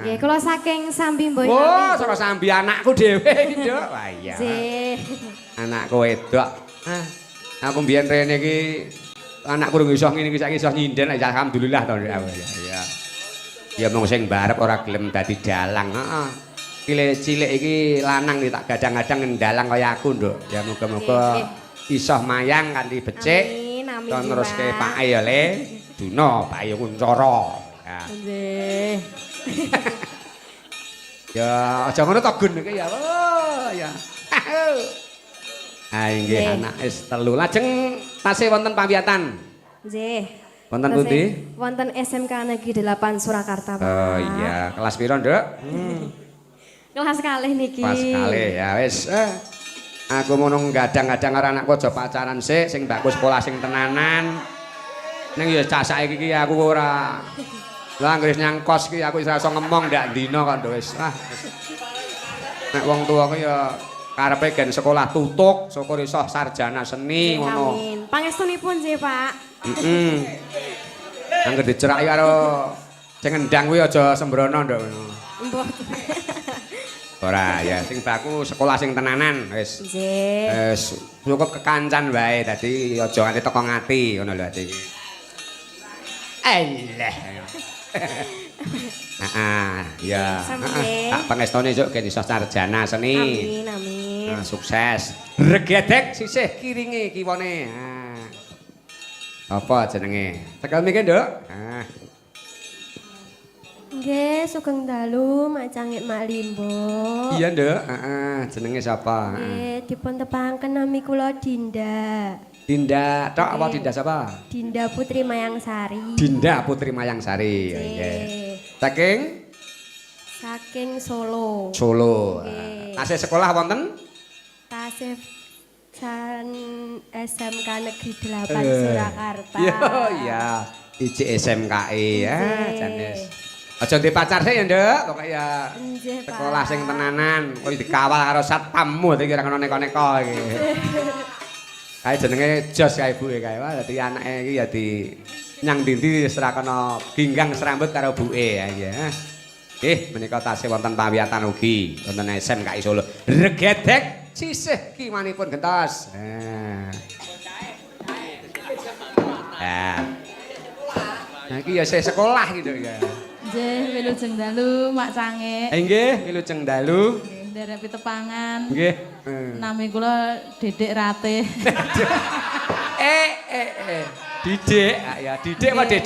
Nggih, kula saking Sambi Boyolali. Oh, saka Sambi, anakku dhewe iki, Nduk. Wah iya. Nggih. Anakku wedok. Ah, aku mbiyen rene iki anakku durung iso ngene iki, saiki iso nyinden, alhamdulillah to, Nduk. Ya. Ya. Ya mung sing barep ora gelem dadi dalang, heeh. Cilik-cilik iki lanang iki tak gadang-gadang ndalang kaya aku, Nduk. Ya muga-muga iso mayang kanthi becik. Amin, amin. To neruske Pak. Pake ya, Le. Duna Bayu Kuncoro. Ya. Nggih. Ya aja ngono to, Gun, iki ya. Oh ya. Ah inggih, anak wis telu. Lajeng tasih wonten pawiyatan. Nggih. Wonten pundi? Wonten SMK Negeri 8 Surakarta, Pak. Oh iya, kelas piro, Nduk? Kelas kalih niki. Kelas kalih ya wis. Aku ngono gadang-gadang karo anakku aja pacaran sik, sing mbakku sekolah sing tenanan. Ning ya cah saiki iki aku ora. Lah anggere nyang kos iki aku wis ora iso ngomong ndak dina kok, Nduk, wis. Ah. Wis. Nek wong tuwa ku ya karepe gen sekolah tutuk, syukur iso sarjana seni ngono. Amin. Pangestunipun nggih, Pak. Heeh. Angger diceraki karo sing ngendang kuwi aja sembrono, Nduk, ngono. Mbah. Ora ya, sing baku sekolah sing tenanan wis. Nggih. Wis cukup kekancan wae, dadi aja nganti teko ngati ngono lho ati iki. Eleh. Heeh, ya. Sampe. Tak pangestone sok gen iso sarjana seni. Amin, amin. Nah, sukses. Regedek sisih kiringe kiwane. Nah. Apa jenenge? Tekel mike, Nduk. Ah. Nggih, sugeng dalu, Mak Cangik, Mak Limbo. Iya, Nduk. Heeh, jenenge sapa? Heeh. Nggih, dipun tepangken nami kula Dinda. Dinda tok apa Dinda sapa? Dinda Putri Mayangsari. Dinda Putri Mayangsari. Nggih. Nggih. Saking Saking Solo. Solo. Nggih. Tasih sekolah wonten? Tasih san SMK Negeri 8 Surakarta. Iya, iya. IJ SMKI ya, Nggih. janes. Aja ndek pacar sik ya, Nduk. Pokoke ya Nggih, Pak. Sekolah sing tenanan. Kowe dikawal karo satpammu iki ora kena neko-neko iki. Kae jenenge jos kae ibuke kae. Wah, dadi anake iki ya di nyang dindi wis ora kena ginggang serambut karo buke ya iki. Nggih, menika tasih wonten pawiyatan ugi wonten SMKI Solo. Regedek sisih kiwanipun gentos. Nah. Nah. Nah, iki ya isih sekolah gitu ya. Nggih, wilujeng dalu, Mak Cangik. Nggih, wilujeng dalu. Nggih, nderek pitepangan. Nggih. Nami kula Dedek Rate. Eh eh eh. Didik, ah, ya Didik apa Dedek?